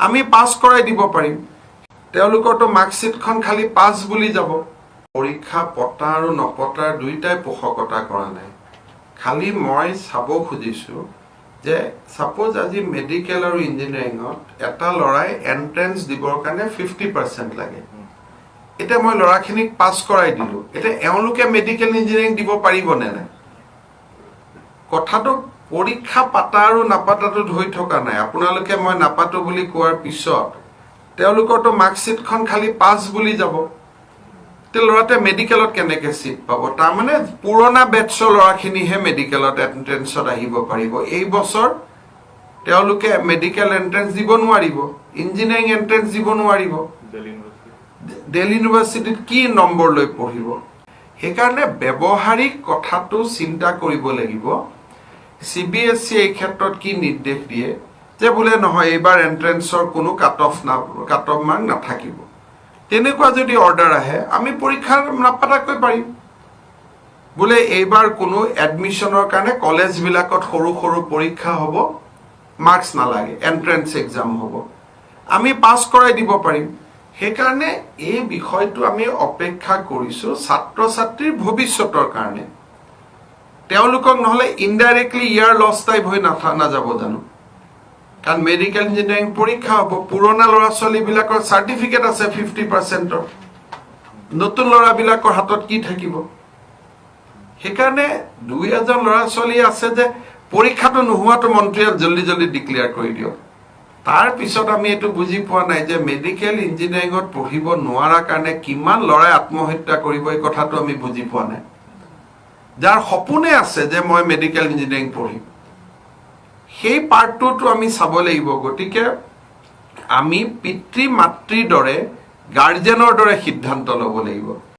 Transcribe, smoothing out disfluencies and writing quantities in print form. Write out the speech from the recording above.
আমি পাছ কৰাই দিব পাৰিম। তেওঁলোকৰতো মাৰ্কশ্বিটখন খালি পাছ বুলি যাব। পৰীক্ষা পতা আৰু নপতাৰ দুয়োটাই পোষকতা কৰা নাই। খালি মই চাব খুজিছোঁ যে ছাপ'জ আজি মেডিকেল আৰু ইঞ্জিনিয়াৰিঙত এটা ল'ৰাই এণ্ট্ৰেঞ্চ দিবৰ কাৰণে 50% লাগে। এতিয়া মই ল'ৰাখিনিক পাছ কৰাই দিলোঁ, এতিয়া এওঁলোকে মেডিকেল, ইঞ্জিনিয়াৰিং দিব পাৰিবনে নাই? কথাটো পৰীক্ষা পাতা আৰু নাপাতাটো হৈ থকা নাই। আপোনালোকে মই নাপাতো বুলি কোৱাৰ পিছত তেওঁলোকৰতো মাৰ্কশ্বিটখন খালি পাছ বুলি যাব। এতিয়া ল'ৰাটোৱে মেডিকেলত কেনেকে চিট পাব? তাৰমানে পুৰণা বেটছৰ ল'ৰাখিনিহে মেডিকেলত এণ্ট্ৰেঞ্চত আহিব পাৰিব। এই বছৰ তেওঁলোকে মেডিকেল এণ্ট্ৰেঞ্চ দিব নোৱাৰিব, ইঞ্জিনিয়াৰিং এণ্ট্ৰেঞ্চ দিব নোৱাৰিব। দিল্লী ইউনিভাৰ্চিটিত কি নম্বৰ লৈ পঢ়িব? সেইকাৰণে ব্যৱহাৰিক কথাটো চিন্তা কৰিব লাগিব। চিবিএছই এই ক্ষেত্ৰত কি নিৰ্দেশ দিয়ে যে বোলে নহয়, এইবাৰ এণ্ট্ৰেঞ্চৰ কোনো কাট অফ মাৰ্ক নাথাকিব, তেনেকুৱা যদি অৰ্ডাৰ আহে, আমি পৰীক্ষা নাপাতাকৈ পাৰিম। বোলে এইবাৰ কোনো এডমিশ্যনৰ কাৰণে কলেজবিলাকত সৰু সৰু পৰীক্ষা হ'ব, মাৰ্কছ নালাগে, এণ্ট্ৰেঞ্চ এক্সাম হ'ব, আমি পাছ কৰাই দিব পাৰিম। সেইকাৰণে এই বিষয়টো আমি অপেক্ষা কৰিছোঁ ছাত্ৰ ছাত্ৰীৰ ভৱিষ্যতৰ কাৰণে। তেওঁলোকক নহ'লে ইনডাইৰেক্টলি ইয়াৰ লছ টাইপ হৈ নাযাব জানো? কাৰণ মেডিকেল, ইঞ্জিনিয়াৰিং পৰীক্ষা হ'ব, পুৰণা ল'ৰা ছোৱালীবিলাকৰ চাৰ্টিফিকেট আছে 50%ৰ, নতুন ল'ৰাবিলাকৰ হাতত কি থাকিব? সেইকাৰণে দুই এজন ল'ৰা ছোৱালী আছে যে পৰীক্ষাটো নোহোৱাটো মন্ত্ৰীয়ে জল্দি জল্দি ডিক্লেয়াৰ কৰি দিয়ক। তাৰপিছত আমি এইটো বুজি পোৱা নাই যে মেডিকেল, ইঞ্জিনিয়াৰিঙত পঢ়িব নোৱাৰাৰ কাৰণে কিমান ল'ৰাই আত্মহত্যা কৰিব, এই কথাটো আমি বুজি পোৱা নাই। যাৰ সপোনে আছে যে মই মেডিকেল, ইঞ্জিনিয়াৰিং পঢ়িম, সেই পাৰ্টটোতো আমি চাব লাগিব। গতিকে আমি পিতৃ মাতৃৰ দৰে, গাৰ্জেনৰ দৰে সিদ্ধান্ত ল'ব লাগিব।